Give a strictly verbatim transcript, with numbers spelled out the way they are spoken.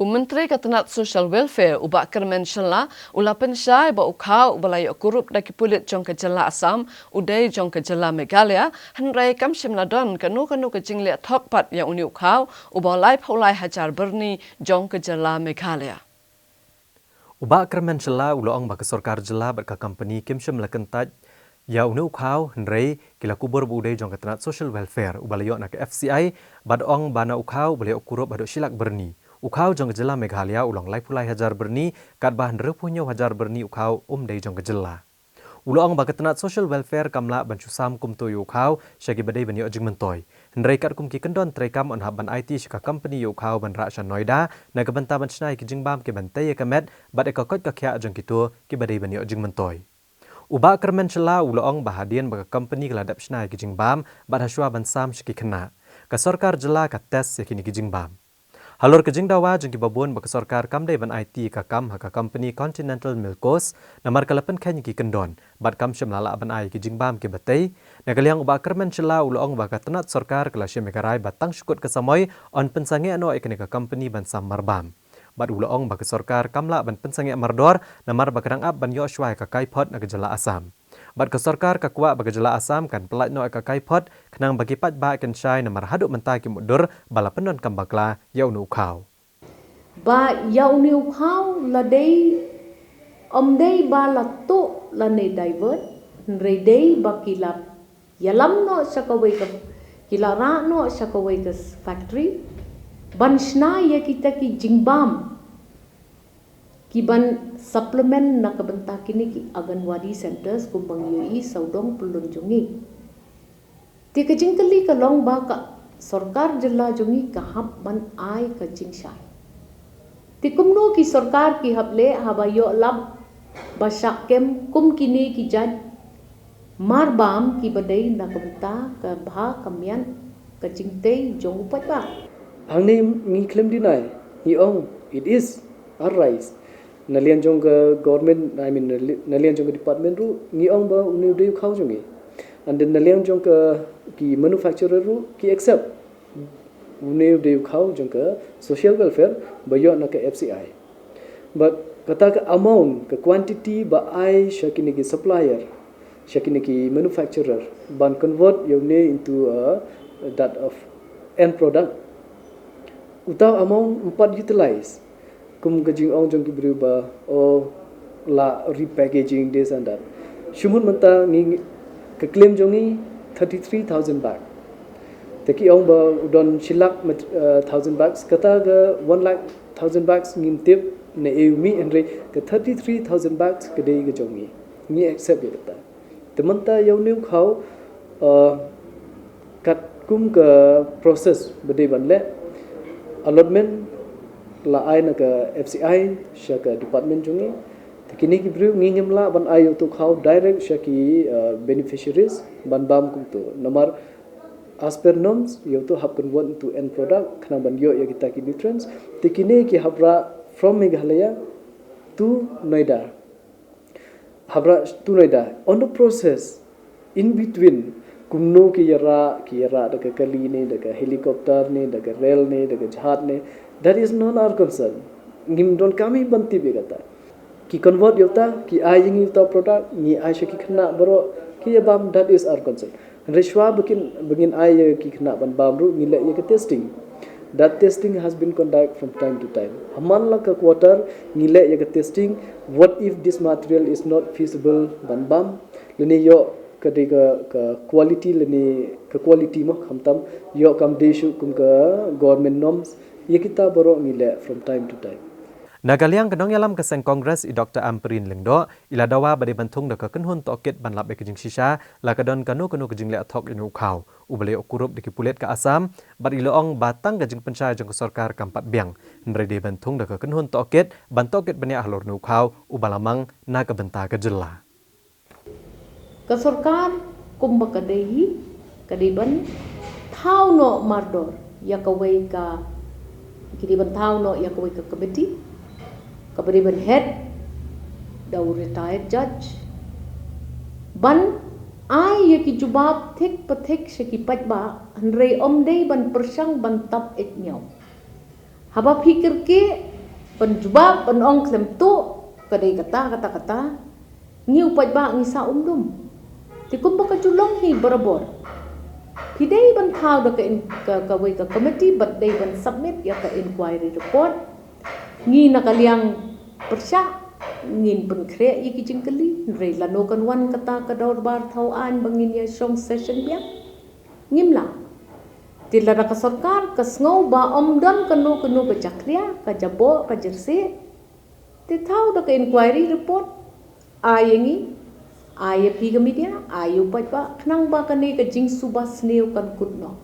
U Myntri ka tnat Social Welfare, u Bah Kyrmen Shylla, u la pynshai ba u khaw uba la ïoh kurup da ki pulit jong ka jylla Assam u dei jong ka jylla Meghalaya, hynrei kam shym la don kano kano ka jingleh thok pat ïa une u khaw uba laiphew lai hajar byrni jong ka jylla Meghalaya. U Bah Kyrmen Shylla u la ong ba ka sorkar jylla bad ka company kim shym la kyntait ïa une u khaw, hynrei ki la kubur ba u dei jong ka tnat Social Welfare uba la ïoh na ka F C I, bad ong ba na u khaw uba la ïoh kurup haduh shi lak byrni. U khaw jong ka jylla Meghalaya u long laiphew lai hajar byrni, katba hynriewphew hynñiew hajar byrni u khaw um dei jong ka jylla. U la ong ba ka tnat Social Welfare kam lah ban shu sam kumto ïa u khaw sha kiba dei ban ïoh jingmyntoi, hynrei katkum ki kyndon treikam yn hap ban aiti sha ka company ïa u khaw ban rah sha Noida na ka bynta ban shna ïa ki jingbam kiban tei ïa ka met bad ïa ka koit ka khiah jong kito kiba dei ban ïoh jingmyntoi. U Bah Kyrmen Shylla u la ong ba hadien ba ka company ka la dep shna ïa ki jingbam bad hashwa ban sam sha ki khynnah, ka sorkar jylla ka test ïa kine ki jingbam. Halor ka jingdawa jong kiba bun ba ka sorkar kam dei ban aiti ïa ka kam ha ka company Continental Milkos namar ka la pynkheiñ ïa ki kyndon bad kam shym la lah ban ai ïa ki jingbam kiba tei, na ka liang u Bah Kyrmen Shylla u la ong ba ka tnat sorkar ka la shim ïa ka rai ba tang shu kut ka samoi yn pynsangeh noh ïa kane ka company ban sam marbam. Bad u la ong ba ka sorkar kam lah ban pynsangeh mardor namar ba ka dang ap ban ïoh shuwa ïa ka kaiphod na ka jylla Assam. Bad ka sorkar ka kwah ba ka jylla Assam kan pyllait noh ïa ka kaiphod khnang ba ki paidbah kin shai namar haduh mynta ki mutdur ba la pyndonkam bakla ïa une u khaw. Ba ïa une u khaw la dei, ym dei ba la tuh lane divert, hynrei dei ba ki la ïalam noh sha kawei ka, ki la rah noh sha kawei ka factory ban shna ïa kita ki jingbam kiban supplement na ka bynta kine ki Anganwadi centres kumba ngi ïohi sawdong pyllun jong ngi. Te ka jingkylli ka long ba ka sorkar jylla jong ngi ka hap ban ai ka jingshai. Te kumno ki sorkar ki hap leh haba ïoh lap ba shah kem kum kine ki jait marbam kiba dei na ka bynta ka bha ka miat ka jingtei jong u paidbah. Hangne ngi khlem deny, ngi ong it is our rights. Na liang jong ka government, I mean, na li-, na liang jong ka department ruh ngi ong ba une u dei u khaw jong ngi. And then na liang jong ka ki manufacturer ruh ki accept une u dei u khaw jong ka social welfare ba ïoh na ka F C I. But kata ka amount, ka quantity ba ai sha kine ki supplier, sha kine ki manufacturer ban convert ïa une into a, that of end product, uta u amount ym pat utilize. Kum ka jingong jong ki briew ba, oh, la repackaging this and that. Shu mut mynta ngi, ngi, ka claim jong ngi thirty-three thousand bag. Te ki ong ba u don shi lak mat-, uh, thousand bags, kata ka one lakh thousand bags ngim tip na ei u mih, hynrei ka thirty-three thousand bags ka dei ka jong ngi. Ngi accept ïa kata. Te mynta ïa une u khaw, uh, katkum ka process ba dei ban leh, allotment la ai na ka F C I sha ka department jong ngi. Te kine ki briew ngi ngim lah ban ai ïa uto u khaw direct sha ki, uh, beneficiaries ban bam kumto. Namar as per norms, ïa uto hap convert into end product khnang ban ïoh ïa kita ki nutrients. Te kine ki hap rah from Meghalaya to Noida. Hap rah to Noida. On the process, in between, kumno ki ïa rah, ki ïa rah da ka kali ne, da ka helicopter ne, da ka rail ne, da ka jahaj ne, that is not our concern. Ngim donkam hi ban tip ïa kata. Ki convert ïa uta, ki ai ïa ngi uta u product, ngi ai sha ki khynnah baroh, ki ïa bam, that is our concern. Hynrei shuwa ba kin, ba ngin ai ïa ki khynnah ban bam ruh, ngi leh ïa ka testing. That testing has been conduct from time to time. Ha man la ka quarter, ngi leh ïa ka testing, what if this material is not feasible ban bam? Lane ïoh ka dei ka, ka quality lane ka quality mo, khamtam ïoh kam dei shuh kum ka government norms. Ïa kita baroh ngi leh from time to time. Na ka liang ka nongïalam ka seng Congress i Doctor Ampareen Lyngdoh, i la dawa ba dei ban thung da ka kynhun tohkit ban lap ïa ka jingshisha, la ka don kano kano ka jingleh thok ïa une u khaw uba la ïoh kurup da ki pulit ka Assam, bad i la ong ba tang ka jingpynshai jong ka sorkar kam pat biang, hynrei dei ban thung da ka kynhun tohkit ban tohkit bniah halor une u khaw uba la mang na ka bynta ka jylla. Ka sorkar kumba ka dei hi, ka dei ban thaw noh mardor ïa kawei ka, ki dei ban thaw noh ïa kawei ka committee kaba dei ban head da u retired judge, ban ai ïa ki jubab thik pa thik sha ki paidbah, hynrei ym dei ban pyrshang ban tap eit ñiaw. Haba phi kyrkieh Pynjubab pynong khlem tuh ka dei kata kata kata. Ngi u paidbah ngi sa umdum. Te kumba ka ju long hi barabor. Phi dei ban thaw da ka in, ka, ka wei ka committee bad dei ban submit ïa ka inquiry report. Ngi na ka liang pyrshah ngin pynkhreh ïa ki jingkylli, hynrei lano kan wan kata ka dorbar thaw aiñ ba ngin ïa shong session biang. Ngim lah. Te lada ka sorkar ka sngew ba ym don kano kano ka jakhlia, ka jaboh, ka jyrsieh, te thaw da ka inquiry report. Ai ïa ngi, ai ïa phi ka media, ai ïa u paidbah, khnang ba kane ka jingsuba sniew kan kut noh.